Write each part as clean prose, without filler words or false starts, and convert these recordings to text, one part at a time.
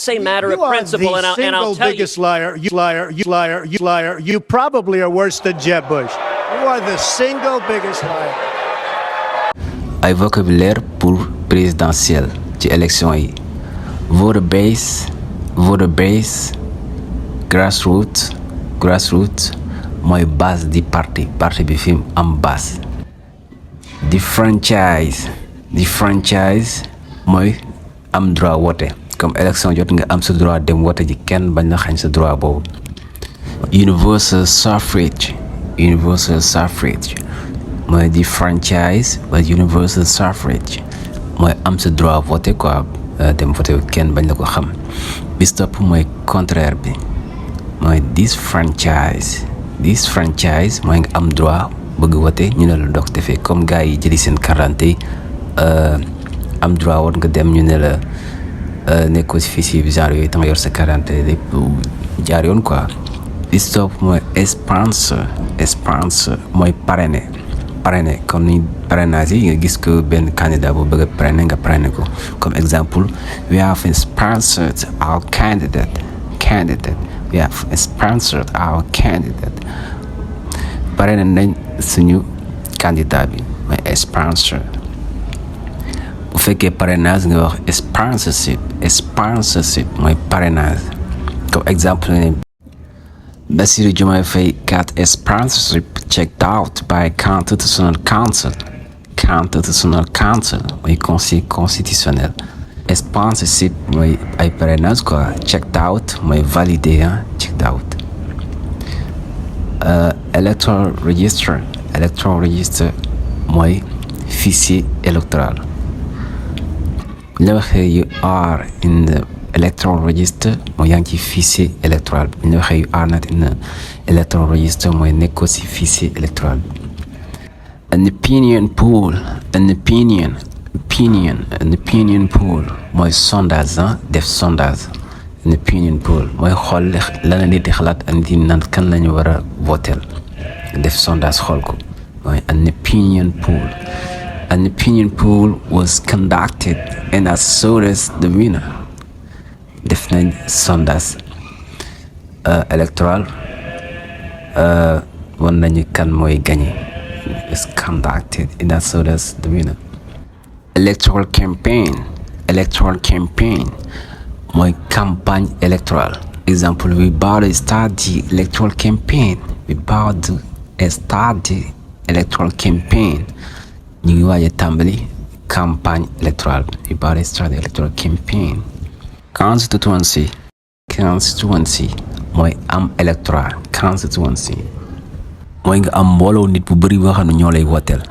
Same matter of principle, and I'll tell you. You are the single biggest liar. You liar. You liar. You liar. You probably are worse than Jeb Bush. You are the single biggest liar. ay vocabulaire pour présidentiel ci élection yi. voter base, grassroots mooy base di parti bi fi mu am base. di franchise mooy am droit wote comme élection jot nga am sa droit dem wote ji kenn bañ la xañ sa droit boobu. universal suffrage mooy di franchise wala universal suffrage mooy am sa droit voter quoi dem voter kenn bañ la ko xam. bis topp mooy contraire bi mooy disfranchise mooy nga am droit bëgg voter ñu ne la doog defee comme gars yi jëli seen carte yi am droit woon nga dem ñu ne la nekkoo si fii si genre yooyu danga yor sa carte lépp jaar yoon quoi. bis topp mooy sponsor mooy parrainer comme ni parrainage yi nga gis ko benn candidat bu bëgg a parrainer nga parrainer ko comme exemple we have sponsored our candidate we have sponsored our candidate parrainer nañ suñu candidat bi mooy sponsor. bu fekkee parrainage nga wax sponsorship mooy parrainage comme exemple ne Bassirou Diomaye Faye got a sponsorship checked out by Constitutional Council mooy conseil constitutionnel. Sponsorship mooy ay parrainage quoi, checked out mooy validé checked out. Electoral register mooy fichier électoral. la waxee you are in the electoral register mooy yaa ngi ci fichier électoral bi. ñu waxee you are not in the electoral register mooy nekkoo ci fichier électoral bi. an opinion poll mooy sondage def sondage. an opinion poll mooy xool la na nit di xalaat ak nit yi naan kan la ñu war a voter def sondage xool ko mooy an opinion poll. An opinion poll was conducted and as soon as the winner def nañ sondage électoral wan nañu kan mooy gagné. is conducted and as soon as the winner. Electoral campaign mooy campagne électorale. Example, we about to start the electoral campaign. ñu ngi waaj a tàmbali campagne électorale. we about to start the electoral campaign. Constituency mooy am électorat. Constituency mooy nga am mbooloo nit bu bëri boo xam ne ñoo lay woteel.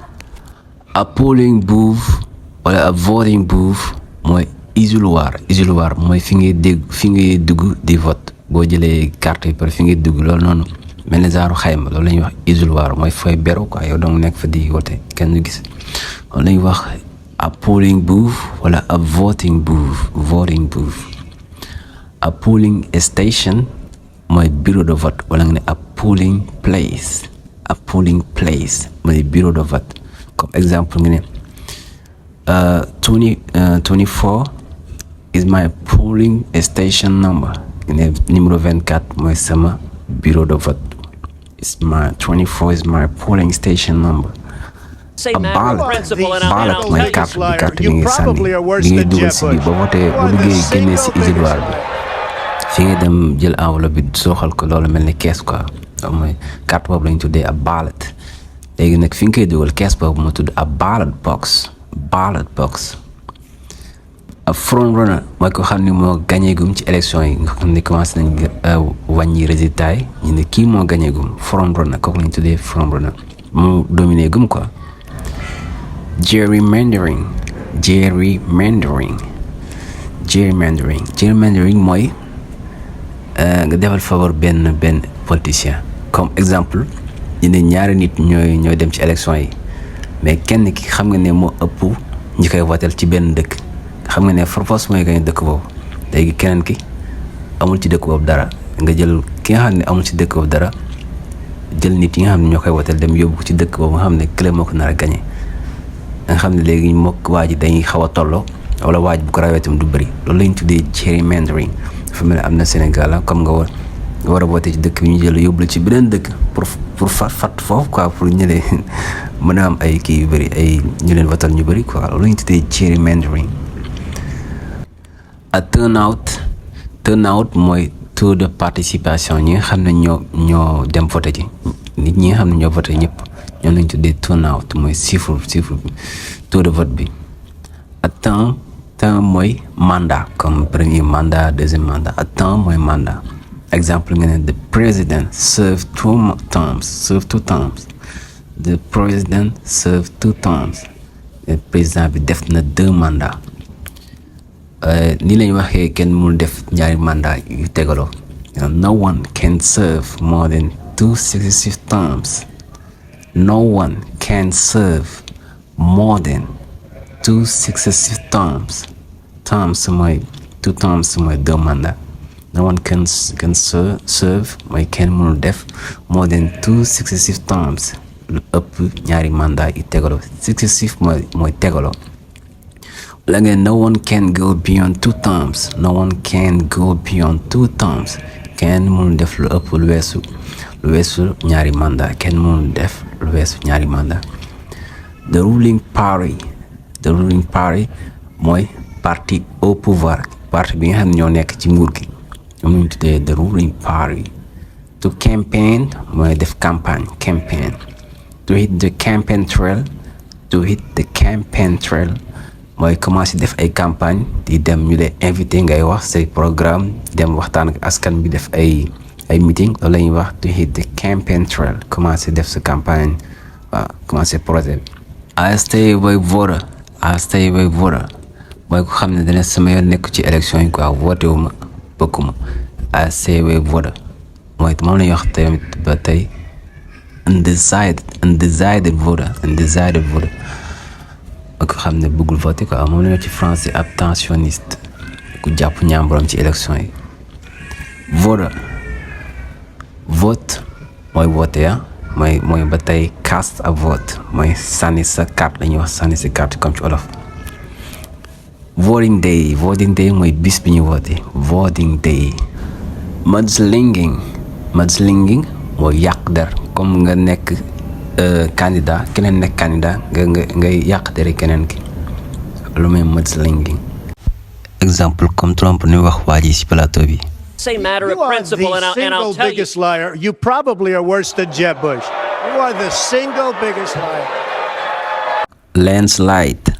a polling booth wala a voting booth mooy isoloir mooy fi ngay dugg di vote. boo jëlee carte yi par fi ngay dugg loolu noonu mel ni genre xayma loolu la ñuy wax isoloir mooy fooy beru quoi yow donc nekk fa di vote kenn du gis. loolu la ñuy wax a polling booth wala a voting booth. a polling station mooy bureau de vote wala nga ne a polling place mooy bureau de vote. comme exemple nga ne 24 is my polling station number. nga ne numéro 24 mooy sama bureau de vote. 24 is my polling station number. a ballot mooy carte bi ngay sànni li ngay dugal si biir ba voté bu duggee génnee si isoloir bi fi ngay dem jël enveloppe bi sooxal ko loolu mel ni kees quoi mooy carte boobu lañ tuddee a ballot. léegi nag fi nga koy dugal kees boobu moo tudd a ballot box. a front runner mooy ko xam ne moo gañeegum ci élection yi nga xam ne commencé nañ wàññi résultat yi ñu ne kii moo gañeegum front runner kooku lañ tuddee front runner mu dominé gum quoi. gerrymandering mooy nga defal faveur benn politicien. comme exemple ñu ne ñaari nit ñooy dem ci élection yi mais kenn ki xam nga ne moo ëpp ñi koy votel ci benn dëkk xam nga ne force mooy gañ dëkk boobu. léegi keneen ki amul ci dëkk boobu dara nga jël ki nga xam ne amul ci dëkk boobu dara jël nit yi nga xam ne ñoo koy votel dem yóbbu ko ci dëkk boobu nga xam ne kële moo ko nar a gañe nga xam ne léegi mook waa ji dañuy xaw a tolloo wala waaj bu ko rawee tam du bëri loolu lañ tuddee gerrymandering. dafa mel ne am na Sénégal comme nga war a voté ci dëkk bi ñu jël yóbbu la ci beneen dëkk pour fat foofu quoi pour ñu leen mën a am ay kii yu bëri ay ñu leen votal ñu bëri quoi loolu lañ tuddee gerrymandering. a turnout mooy taux de participation ñi nga xam ne ñoo dem voté ci nit ñi nga xam ne ñoo voté ñëpp ñoo lañ tuddee turnout mooy chiffre bi taux de vote bi. a temps mooy mandat comme premier mandat deuxième mandat. a temps mooy mandat. exemple nga ne the president served two terms. the president served 2 terms. président bi def na 2 mandats. ni lañ waxee kenn mënul def ñaari mandat yu tegaloo. no one can serve more than 2 successive terms. no one can serve more than 2 successive terms. terms mooy 2 terms mooy 2 mandats. no one can serve mooy kenn mënul def more than 2 successive terms. lu ëpp ñaari mandat yu tegaloo. successive mooy tegaloo. la ngeen no one can go beyond 2 terms. no one can go beyond 2 terms. kenn mënul def lu ëpp lu weesu ñaari mandat. kenn mënul def lu weesu ñaari mandat. the ruling party mooy parti au pouvoir. parti bi nga xam ne ñoo nekk ci nguur gi ñoom lañu tuddee the ruling party. to campaign mooy def campagne. to hit the campaign trail mooy commencé def ay campagne di dem ñu lay invité ngay wax say programme dem waxtaan ak askan bi def ay meeting loolu la ñuy wax to hit the campaign trail commencé def sa campagne waaw commencé projet bi. I stay away voter mooy ko xam ne dana sama yoon nekk ci élection yi quoi voté wu ma bokkuma. I stay away voter mooy moom la ñuy wax tamit ba tey undecided voter ko xam ne bëggul voter quoi moom la ñuy wax ci français abstentionniste ku jàpp ñaamborom ci élection yi. vote mooy voter ya mooy ba tey cast a vote mooy sànni sa carte la ñuy wax sànni sa carte comme ci olof. voting day mooy bis bi ñu voté. voting day. mudslinging mooy yàq der comme nga nekk candidat keneen nekk candidat ngay yàq deri keneen ki lu may mudslinging. exemple comme Trump ni wax waa ji ci plateau bi. Same matter of principle, You are the single biggest liar. You probably are worse than Jeb Bush. You are the single biggest liar. Landslide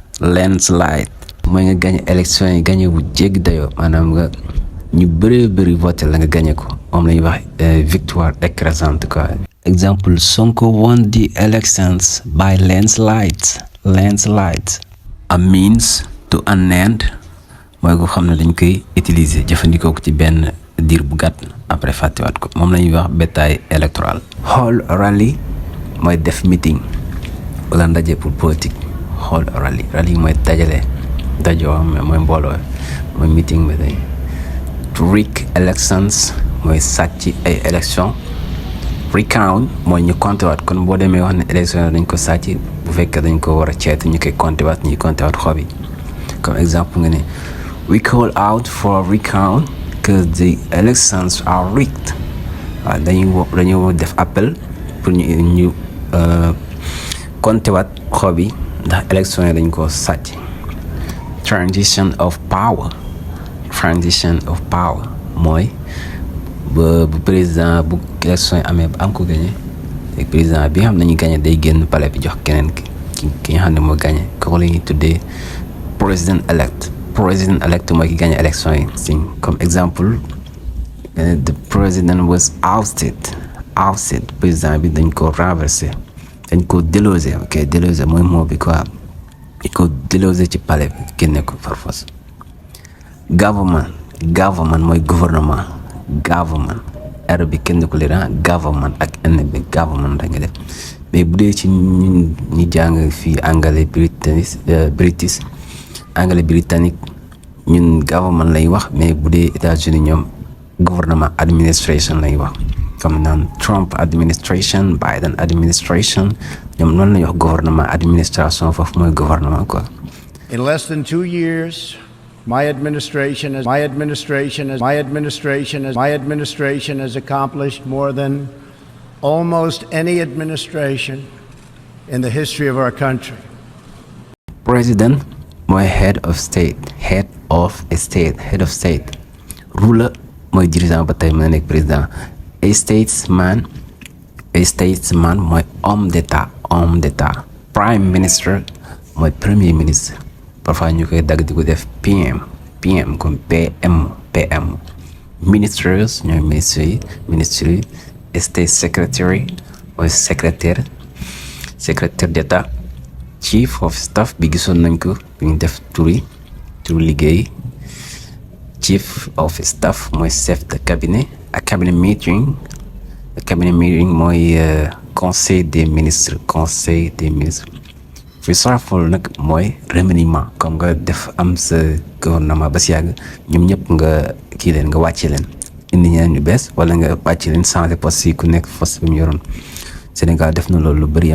mooy nga gagné élection yi gagné bu jéggi dayoo maanaam nga ñu bëri voté la nga gagné ko moom la ñuy wax victoire écrasante quoi. exemple Sonko won the elections by landslides. a means to an end mooy ko xam ne dañ koy utiliser jëfandikoo ko ci benn diir bu gàtt après fàttewaat ko moom la ñuy wax bétail électoral. hold rally mooy def meeting wala ndaje pour politique. hold rally mooy dajoo mooy mbooloo mooy meeting bi tey. to rig elections mooy sàcc ay élection. recount mooy ñu compté waat kon boo demee wax ne élection dañ ko sàcc bu fekkee dañ ko war a ceet ñu koy compté waat xob yi comme exemple nga ne we call out for recount because the elections are rigged. waaw dañu def appel pour ñu compté waat xob yi ndax élection yi dañ ko sàcc. transition of power mooy bu président bu élection yi amee ba am ko gagné te président bi nga xam ne nañu gagné day génn palais bi jox keneen ki nga xam ne moo gagné kooku la ñuy tuddee president elect mooy ki gagné élection yi si comme exemple the president was ousted président bi dañ ko renversé dañ ko délogé délogé mooy moo bi quoi dañ ko délogé ci palais bi génne ko par force. government mooy gouvernement. R bi kenn ko leer government ak N bi government da nga def mais bu dee ci ñi jàng fii anglais britannique ñun government lay wax mais bu dee États-Unis ñoom gouvernement administration lay wax comme naan Trump administration Biden administration ñoom noonu lañuy wax gouvernement administration foofu mooy gouvernement quoi In less than 2 years, my administration has accomplished more than almost any administration in the history of our country. President mooy head of state. Ruler mooy dirigeant ba tey mën na nekk président. A statesman mooy homme d'état. Prime minister mooy premier ministre. Parfois ñu koy dagg di ko def PM comme PM. Ministers ñooy ministres yi. State secretary mooy secrétaire d'état. Chief of staff bi gisoon nañ ko bi ñu def turu liggéey. Chief of staff mooy chef de cabinet. Ak cabinet meeting mooy conseil des ministres. Reshuffle nag mooy remaniement comme nga def am sa gouvernement ba si yàgg ñoom ñëpp nga wàcce leen indi ñeneen ñu bees wala nga wàcce leen changer poste yi ku nekk poste bi mu yoroon. Sénégal def na loolu lu bëri